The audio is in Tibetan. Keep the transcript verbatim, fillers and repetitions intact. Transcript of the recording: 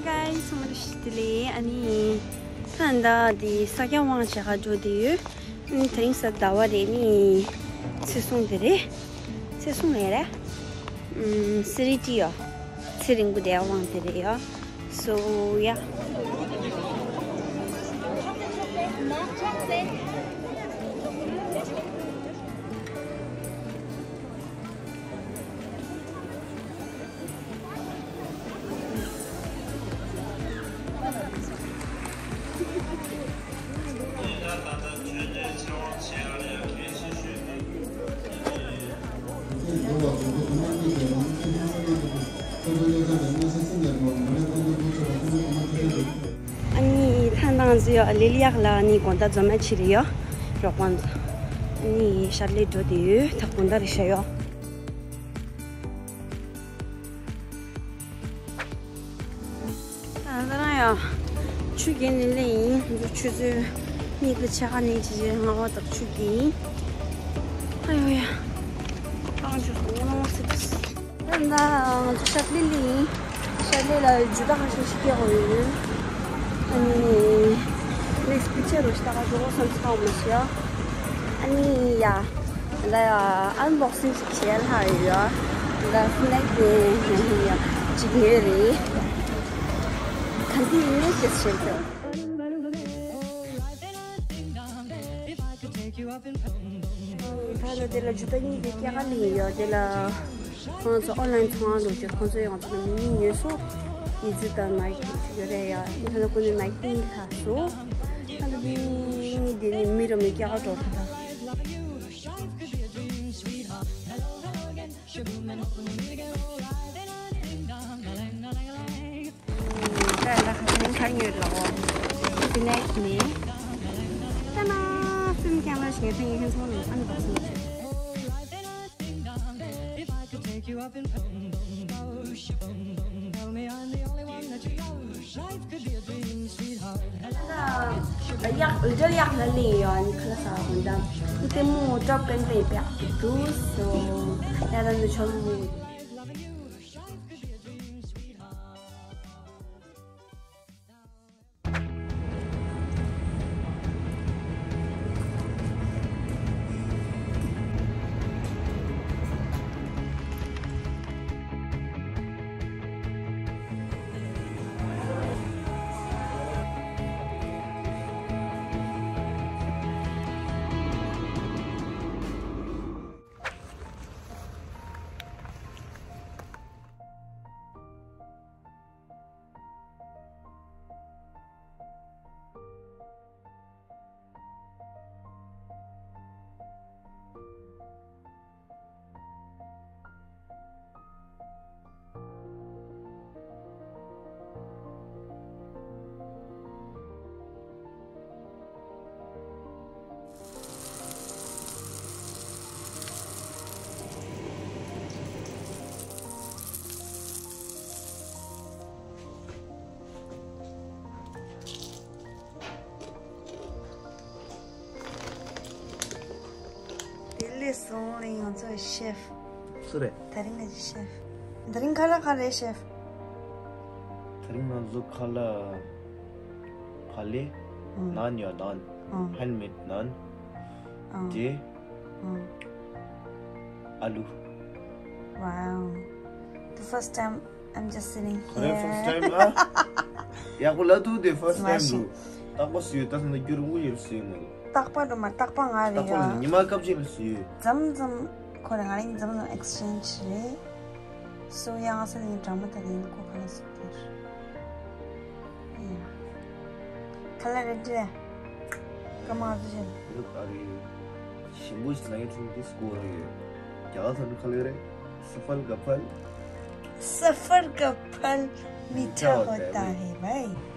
ཀའི་ཚང་མ་ལ་བཀྲ་ཤིས་བདེ་ལེགས། ཨ་ནི་ད་ལྟ་དེ་ས་སྐྱ་དབང་ཆེ་ཁ་འགྲོ་དེ་ཡོད། ཨ་ནི་དེ་རིང་གཟའ་ཟླ་བ་རེད། ཨ་ནི་ཚེས་གསུམ་དེ་རེད། ཚེས་གསུམ་ལས་རེད། ཨམ་སི་རི་ཏི་ཡོ། ཚེ་རིང་པོ་དེ་དབང་དེ་རེད་ཡོ། So yeah. ཨ་ནི་ཐང་ཐང་ཟིག་ཡོད། ལི་ལི་ཡག་ལ་ནི་དགོང་དག་འཛོམས་མ་ཆེ་རེད་ཡོ། རོགས་པ་ཚོ། ཨ་ནི་ཤར་ལས་འགྲོ་དེ་ཡོད། ད་དགོང་དག་རེད་ཤག་ཡོ། ད་ལྟ་རང་ཡང་ཆུ་རྐྱལ་ནས་སླེབས་ཡིན། ང་ཚོ་ཆུ་ཚོད་གཉིས་དང་ཕྱེད་ཀ་ནས་ཇེ་ཇེ་སྔ་བ་དག་ཆུ་རྐྱལ་ཡིན། ཨ་ཡོ་ཡ། རང་ཆུ་སོང་ངོ་ལོང་སི་ཏུས། ད་ལྟ་ང་ཚོ་ཤར་ལི་ལི་ཡིན། ཤར་ལི་ལ་ཇུ་ཏ་ཁ་ཤས་ཤིག་སྐྱེལ་དགོས་ཡོད། ཨ་ནི་ནེག་སི་པི་ཆར་རོ་ཤི་ཏ་ཁ་འགྲོ་དགོས་བསམ་སོང་མ་ཤེས་ཨ། ཨ་ནི་ཡ། ད་ཨན་བོག་སིང་ཞིག་བྱས་ལྷག་ཡོད། ད་སི་ནེག་དེ་ཅིག་ཉོས་རེད། ག་འདི་ཡིན་ནས་ཅེས་བྱེད་ཐུབ། ད་ལ་དེ་ལ་ཇུ་ཏ་གཉིས་དེ་སྐྱེལ་ག་ལེན་ཡོད་དེ་ལ། ཁོང་ཚོ་ཨོན་ལན་ཚོང་ལོ་ཅིག་ཁོང་ཚོ་ཡང་ཚོ་མི་ཉོས་སོ། ཡི་ཙི་དང་ནའི་ཀི་ཡོད་རེད་ཡ། ཡིན་ན་ཁོ་ནི་ནའི་ཀི་ལྷག་སོ། ད་ལ་དེ་གཉིས་དེ་ནི་མི་རོ་མི་སྐྱེལ་ག་འགྲོ་ཐུབ་ད། ད་ལ་ཁ་ཁ་ཉོས་ལོ། སི་ནེག་ནི། ད་ན་སིམ་ཀེམ་ར་ཞིག་ཐེངས་ཡིན་ཚོང་ནི་ཨན་བོག་སིང་ཞིག་ད་ཡག་འོས་འགྲན་ཡག་ལ་ལེན་ཡོད། ཨ་ནི་ཁ་ལ་ས་གོ་འདམ་ལྟད་མོ་ཀྲོབ་ཀན་པེ་པེ་ཏུ་སོ། ཡ་ད་ནི་ཆོ་མོ། དེ་ལས་སོང་ལས་ང་ཚོ་ཤེ་ཕི། སུ་རེད། དེ་རིང་ང་ཚོ་ཤེ་ཕི། དེ་རིང་ཁ་ལག་ག་རེ་ཤེ་ཕི། དེ་རིང་ང་ཚོ་ཁ་ལག་ཕ་ལེ། ཨང་། ནཱན་ཡོད་ནཱན། ཨང་། ཧེན་མེད་ནཱན། ཨང་། དེ། ཨང་། ཨ་ལུ། Wow. The first time I'm just sitting here. ཁོ་རང་first time ཨ། ཡག་པོ་ལབ་འདུག་དེ་first time མ་རེད། རྟག་པར་སུ་ཡོད་ད་ས་ན་རྒྱུ་རུ་ངུ་ཡོད་སུ་ཡོད་མ་རེད། རྟག་པར་དུ་མ་རྟག་པར་ང་རེད་རྟག་པར་ཡ། ཉི་མ་སྐབས་གཅིག་ལ་སུ་ཡོད། མཚམས་མཚམས་ཁོ་རང་ང་རང་མཚམས་མཚམས་exchange རེད། སུ་ཡང་ས་ནས་འདྲ་མོ་ད་རིང་ཁོ་ག་ལ་སུ་དེར། ཡ། ཁ་ལག་རེ་ཌི་རེད། སྐར་མ་ལྔ་བཅུ་ཅན། འདི་ག་རེད། ཞིམ་པོ་ཞིག་ལ་ཡིན་ཚུལ་འདི་སྐོར་རེད། རྒྱ་གར་ཚོ་ནི་ཁ་ལག་རེད། सफर का फल। सफर का फल मीठा होता है भाई।